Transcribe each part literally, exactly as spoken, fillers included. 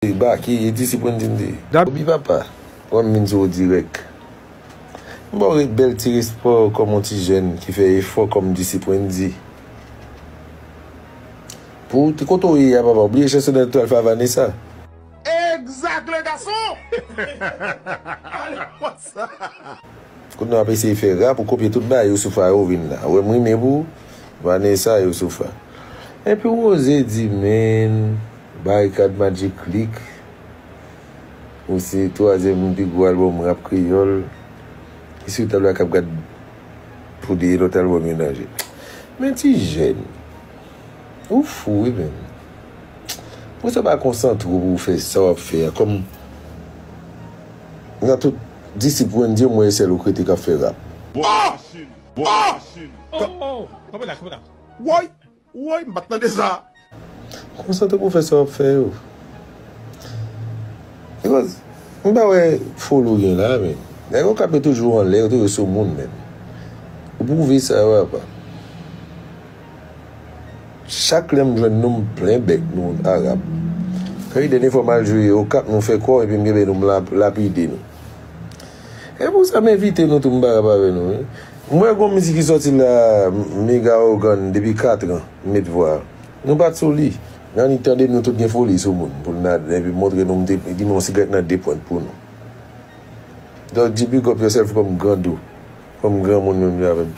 Baki, e disip Wendy m te ye. Dap- Obi papa, wè m vin sou ou dirèk. M ba w bèl ti respè kòm yon ti jèn ki fè efò kòm disip Wendy. Pou te kote w ye a papa, ou bliye chansonèt ou al fè a Vanessa. Exact, le garçon! Ale konsa! Kounye a w ap eseye fè rap, ou kopye tout bagay Youssoupha yo vin la. Ou wè m rimen pou Vanessa Youssoupha. Epi w oze di, men, Barikad Magic Click, ou se twazyèm pi gwo albòm rap kreyòl. Ki sou tab la k ap gad pou de lòt albòm yo nan je. Men ti jèn, ou fou wi menm. Mwen sa pa konsantre w pou w fè sa w ap fè a. Kòm nan tout disip Wendy yo, mwen e sèl ou k rete k ap fè rap. Bon, machin, bon, machin. Oh, oh, oh. Kanpe la, kanpe la. Woy, woy, m pa t tande sa. Konsantre pou w fè sa w ap fè yo. Because m pa wè foli w gen la, men. Nèg Okap yo toujou anlè, yo toujou sou moun, men. Ou pwouve sa, papa. Chak lè m jwenn nou, m plen bèk nou Arab. Kay dènye fwa m al jwe Okap, nou fè kò, epi m genbe nou, m lap-, lapide nou. E pou sa m envite nou tou, m pa rap avè nou, wi. M wè gon mizik ki sòti la, Mega Organ, depi katran, m met vwa. Nou pa t sou li. Nan nèg tande nou tout gen foli sou moun, pou n nan, epi montre nou, m te, di nou yon sigarèt nan de pwent pou nou. Dòk di big up yourself kòm grandou. Kòm granmoun menm jan avè m.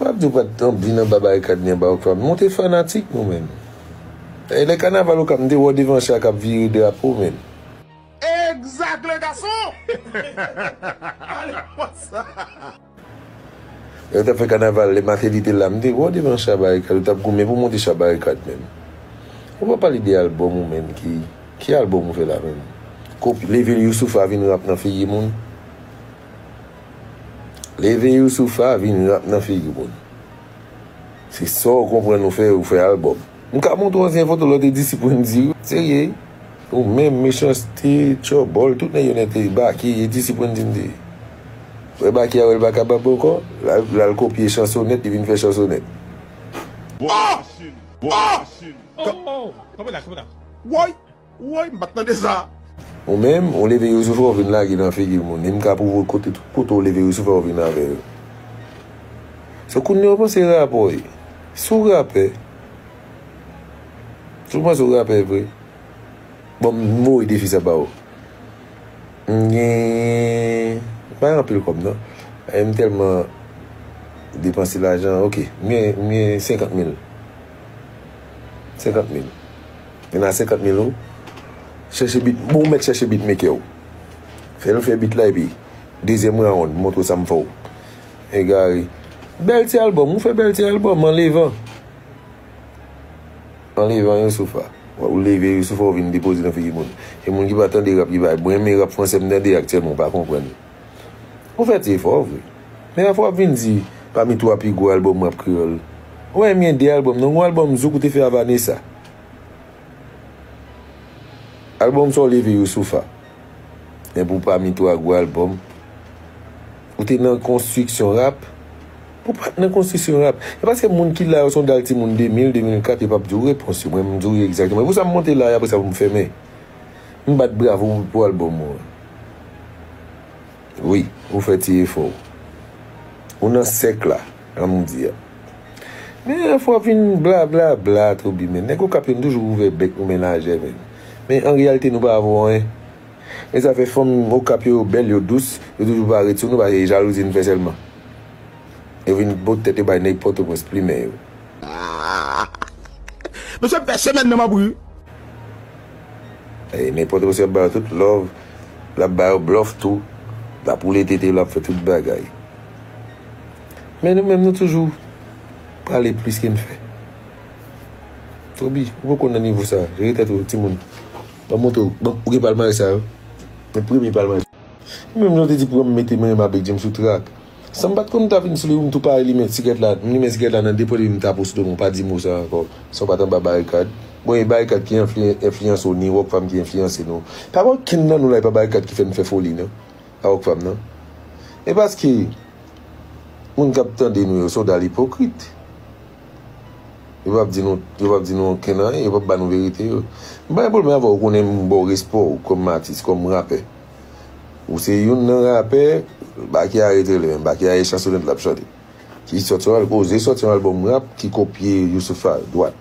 W ap di w pa t anvi nan ba Barikad ni anba Okap. Nou te fanatik nou menm. E lè kanaval Okap, m te wè w devan cha k ap vire drapo menm. Exact, le garçon! Ale konsa! Lè yo t ap fè kanaval, lè Martelly te la, m te wè w devan cha Barikad, ou t ap goumen pou w monte cha Barikad menm. Ou pa pale de albòm ou menm, ki, ki albòm ou fè la menm? Kopi, leve Youssoupha vin rap nan figi moun. Leve Youssoupha vin rap nan figi moun. Se sa w konprann ou fè, ou fè albòm. M ka montre w ansyen foto lè w te disip Wendy, serye. Ou menm, Mechanste, Tchòbòl, tout nèg yo nèt te bake, e disip Wendy m te ye. Wè bake a, wè l pa kapab ankò, l al, l al kopye chansonèt, li vin fè chansonèt. Bon, machin, bon, machin. Oh, oh, oh. Kanpe la, kanpe la. Woy! Woy, m pa t tande sa. Ou menm, ou leve Youssoupha, ou vin lage nan figi moun. E m ka pwouve w kote, tout kote ou leve Youssoupha, ou vin avè yo. Se kounye a w panse rapò ye. Si w rapè, si w panse w rapè vre, bon, m voye defi sa ba ou. M gen, m pa gen anpil kòb, non. E m tèlman depanse lajan, oke, m gen, m gen senkant mil. Senkant mil. Gen nan senkant mil ou, chèche beat, bon, ou mèt chèche beatmaker ou. Fè l fè beat la epi dezyèm round, montre w sa m fè w. Egare. Bèl ti albòm, ou fè bèl ti albòm, Anlevan. Anlevan Youssoupha. Ou leve Youssoupha, ou vin depoze nan figi moun. E moun ki pa tande rap, ki pa, mwen renmen rap fransè, m tande aktyèlman, ou pa konprann. Ou fè ti efò vre. Men afè w ap vin di, pami twa pi gwo albòm rap kreyòl. Ou wè m gen de albòm, non, gon albòm Zouk ou te fè a Vanessa. Albòm sa w leve Youssoupha. Men pou pami twa gwo albòm, ou te nan konstriksyon rap. Ou pa t nan konstriksyon rap. E paske moun ki la yo se yon dal timoun de mil, de mil kat, yo p ap di w repons yo. Mwen, m di w egzakteman. E pou sa m monte la, e apre sa pou m fèmen. M bat bravo pou, pou albòm ou an. Wi, ou fè ti efò w. Ou nan sèk la, jan m di a. Men afè w ap vin blablabla, Toby, men. Nèg Okap yo, nou toujou ouvè bèk nou men lajè, men. Men an reyalite, nou pa vo anyen. E sa fè fanm Okap yo, yo bèl, yo dous, yo toujou parèt sou nou, paske jalouzi n fè sèlman. Yo vin pot tèt yo bay nèg Pòtoprens plimen yo. Mesye, m fè semèn nan m ap ri. E nenpòt resèt ba yo tout love, l ap ba yo blòf tou, l ap woule tete, l ap fè tout bagay. Men nou menm, nou toujou pale plis ke n fè. Toby, ou poko nan nivo sa. Jere tèt ou, timoun. Ban m montre w. Ban, ou gen palmarès sa yo? Men premye palmarès. Li menm jan w te di pou m mete mwen menm avèk James sou trak. San m pa t konn m ta vin sou li, m tou pare limen sigarèt la, m limen sigarèt la nan de pwen, epi m tape w sou do, men w pa di mo sa ankò, san w pa t anba Barikad. Bon, e Barikad ki enfli-, enfliyanse w, ni Rockfam ki enfliyanse nou. Pa gen okenn nan nou la, e pa Barikad ki fè n fè foli, non, a Rockfam, non. E paske moun k ap tande nou yo, se yon dal ipokrit. Yo p ap di nou, yo p ap di nou okenn anyen, yo p ap ba nou verite yo. M pa gen pwoblèm avè w, ou konnen m ba w respè w kòm atis, kòm rapè. Ou se youn nan rapè, Baky a rete rele menm, Baky a e chansonèt l ap chante. Ki sòti yon al-, oze sòti yon albòm rap ki kopye Youssoupha dwat.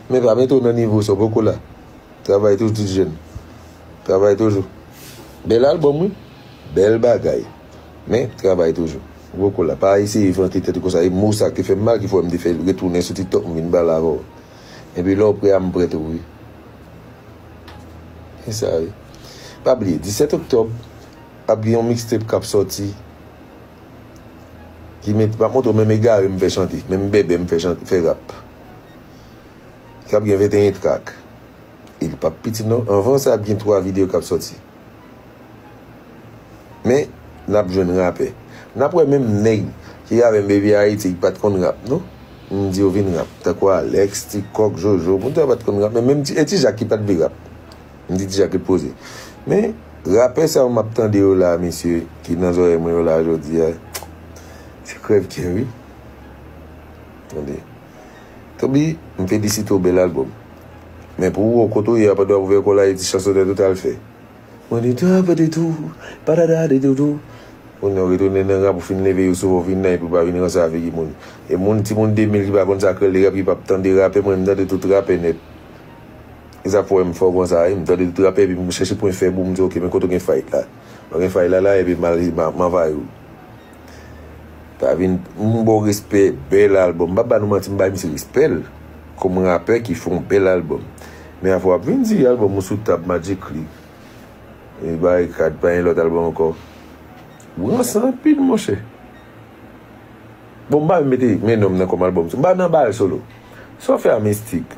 Men pa mete w nan nivo sa, w poko la. Travay toujou, ti jèn. Travay toujou. Bèl albòm, wi. Bèl bagay. Men, travay toujou. Ou poko la. Pa eseye vante tèt ou konsa. E mo sa ki te fè m mal, ki fè m te fè retounen sou TikTok, m vin pale avè w. Epi lè w prè a, m prè tou, wi. E sa, wi. Pa bliye, disèt oktòb, ap gen yon mixtape k ap sòti. Ki met, m ap montre w menm egare m fè chante, menm bèbè m fè chante, fè rap. K ap gen venteyen trak. E li p ap piti non. Anvan sa, ap gen twa videyo k ap sòti. Men, n ap jwenn rapè. N ap wè menm nèg ki avè m Baby Haiti ki pa t konn rap, non. M di yo vin rap. Tankou Alex, Ti Kòk, Jojo. Moun sa yo pa t konn rap. Men menm Ti, e Ti Jak ki pa t vle rap. M di Ti Jak ret poze. Men, rapè sa yo m ap tande yo la, mesye, ki nan zòrèy mwen yo la jodi a, se krèvkè, wi. Tande. Toby, m felisite w, bèl albòm. Men pou ou, kote w ye a, pandan w ap ouvè kò w la, e ti chansonèt ou t al fè. Mwen di, ta pa di tou, pa dada di tou tou. Kounye a w retounen nan rap, ou fin leve, yo sou ou vin nan, epi w pa vin ranse avèk moun. E moun, timoun de mil ki pa konn sa k rele rap, ki p ap tande rapè, mwen, m tande tout rapè nèt. E sa k fè w wè m fò konsa, wi. M tande tout rapè, epi m chèche pwen fèb ou, m di, oke, men kote w gen fight la? Ou gen fight la, la, epi m al, m a-, m anvayi w. Pa vin, m ba w respè, bèl albòm. M pa ba nou manti, m bay misye respè l. Kòm rapè ki fè yon bèl albòm. Men afè w ap vin di albòm ou sou tab Magic Click. E Barikad, pa gen lòt albòm ankò. Ou ranse anpil, monchè. Bon, m pa menm mete men non m nan kòm albòm. M pa nan bal solo. Sa w fè a Mistik?